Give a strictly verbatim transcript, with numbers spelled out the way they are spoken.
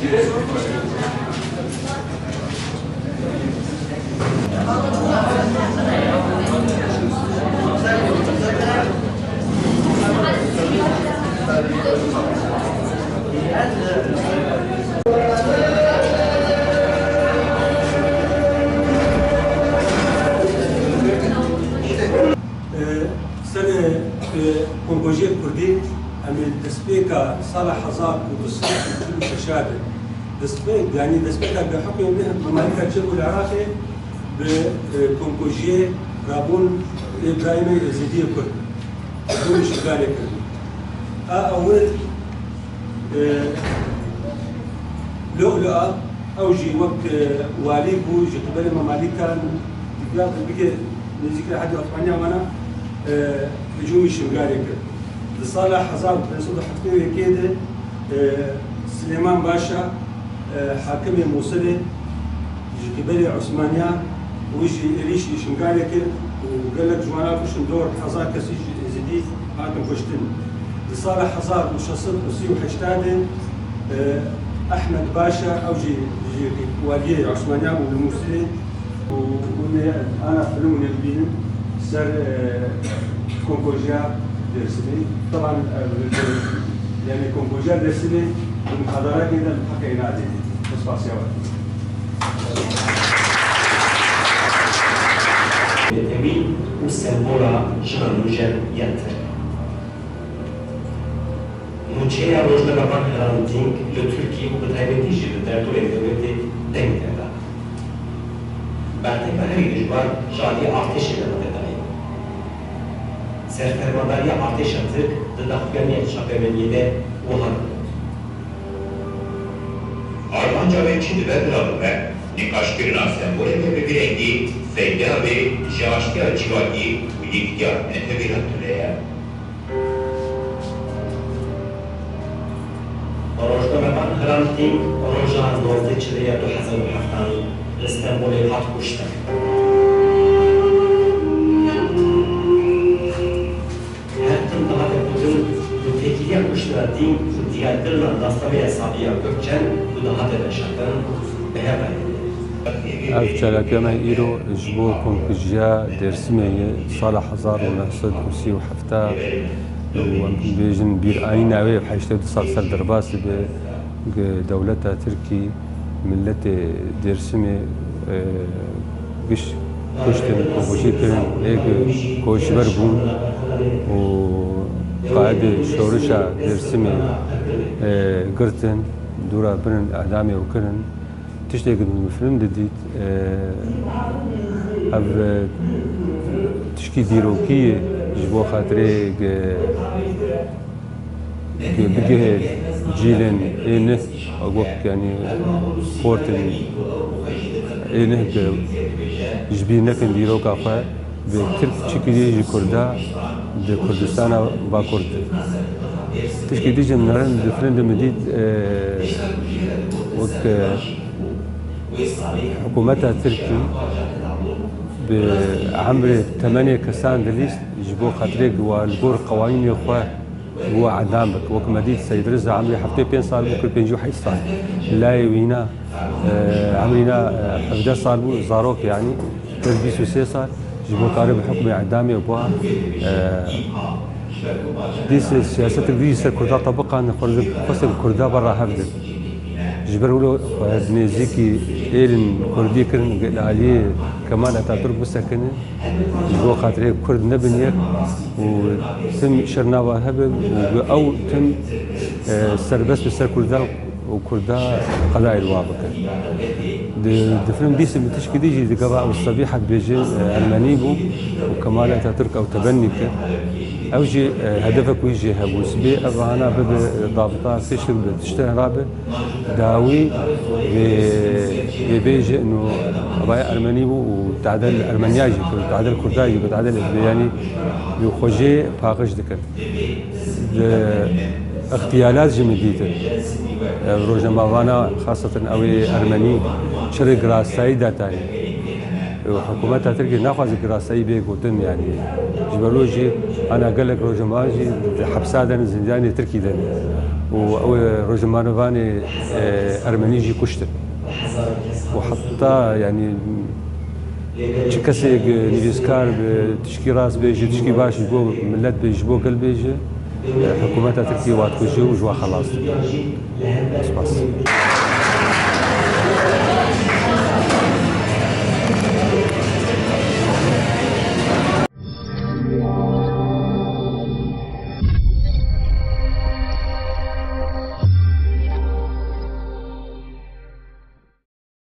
Serê, e, Kompozîyê Kurdî, em ê destpêka sala hezar û du sed û çil û şeş de. Destpêk, yanî destpêka bi hukmê mîh bi malîka çêbû li Iraqê bi, e, Kompozîyê rabûn Îbrahîmê Êzidiyê Kurd. Bûn şingalê kirin. A ewil, e, Lu'lu'a, ew jî wek, e, walî bû, ji qibelê Memalîkan diga bike nêzîkî Ehedî Osmaniya wana, e, hicûmî Şingalê kir. Di sala hezar û pênc sed û heftê û yekê de, e, Silêman Başa, e, hakimê Mûsilê, ji qibelê Osmaniya wî jî êrîşî Şingalê kir û gelek ji wana kuştin, dor hezar kesî ji Êzidî hatin kuştin. Di sala hezar û şeş sed û sî û heşt de, e, Ehmed Başa, ew jî ji waliyê Osmaniya û li Mûsilê û hûn ê ana filmûnê bibînin ser, e, Kompojiya Dêrsimê. Teban, e, yanî Kompojiya Dêrsimê di muhadarekê de bi heqê nadê. Spasiya we. Netewî û sembola jina nûjen yên Tirk. Nûçeya rojnamevan Hrant Dink li Tirkî û bi taybetî jî li derdorên dewletê deng derda. Berteka herî dijwar ji aliyê artêşê ve dayîn. Serfermandariya artêşa Tirk di daxuyaniya çapemeniyê de wiha digot: Armanca me çi dibe bila bibe, nîqaşkirina semboleke bi girengî, feyda wê ji aştiya civakî û yekîtiya netewî re tune ye. Rojnamevan Hrant Dink roja nozdeh çilê ya du hezar û heftan li Stenbolê hat kuştin. Her tim dihate gotin, bi têkiliya kuştina Dink û diyarkirina nasnameya Sabiha Gökçen ku dihate veşartin, bi hev re heye. Ev çalakiya me îro ji bo Komkujiya Dêrsimê ye, sala hezar û neh sed û sî û heft û em bêjin bîranîna wê heştê û du sal ser derbasî bi dewleta Tirkî, miletê Dêrsimê, e, giş kuştin, komkujî kirin, ê koçber bûn û qaedê şorişa Dêrsimê, e, girtin, dûra birin, edamê û kirin. Tiştê ku min film didît, e, ev, e, tişkî dîrokî ye ji bo xatirê, e, ku bigihê cîlên ê neh, wek, yanî, xortên ê neh ku ji bîr nekin dîroka xwe, bi Tirk çi kirî ji Kurda di Kurdistana Bakur de. Tişkî dî jî min herin di film de min dît, e, wek, e, hikûmeta Tirkî bi emrê temenê kesan dilîst ji bo xatirê ku wa li gor qewanînê xwe Bû edam bik. Wek me dît, Seyd Riza emrî heftê pênc sal bû, kir pêncî û heşt sal. Layê wîna, e, emrîna, e, hevdeh sal bû, zarok, yanî, kir bîst û sê sal. Ji bo karê bi hukmê edamê bû. E, dîs siyasetek dî ser Kurda tebiqan, xwestin Kurda berra hev de. Ji ber wilo xwe nêzîkî êlin Kurdî kirin, li aliyê Kemal Atatürk bisekinin. Ji bo xatirê Kurd nebin yek û tim şer nava hebe û bi ew tim, e, serbest bi ser Kurda û Kurda qedayê li wa bikin. Di, di film dîsê min tişkî dî jî digava ew Sebîha dibêje, e, Ermenî bû û Kemal Atatürk ew tebennî kir. Ew jî, e, hedefek wî jê hebû. Sibê ev ana bibe rabita pêştir bi tiştên rabe. Dawî vê, vê bêje, no, evaya Ermenî bû û tadel Ermeniya jî kir, tadel Kurda jî kir, tadel, yanî, wî xwe jê paqij dikir. Di îxtiyalat jî min dîtin. Ev rojnamevana, xaseten ew ê Ermenî, çirê girasayî datayê. Hikûmeta Tirkiyê naxwaze ku rastiyî bê gotin, yanî ji ber wê jî ana gelek rojnamevan jî di hepsa de ne, zîndanê Tirkî de ne. Û ew rojnamevanê, e, ermenî jî kuştin. Û heta, yanî, çi kesek nivîskar bi tişkî rast bêje, tişkî baş ji bo milet bê, ji bo gel bêje, e, hikûmeta Tirkiyê wa dikuje û ji wa xelas dike. Spas.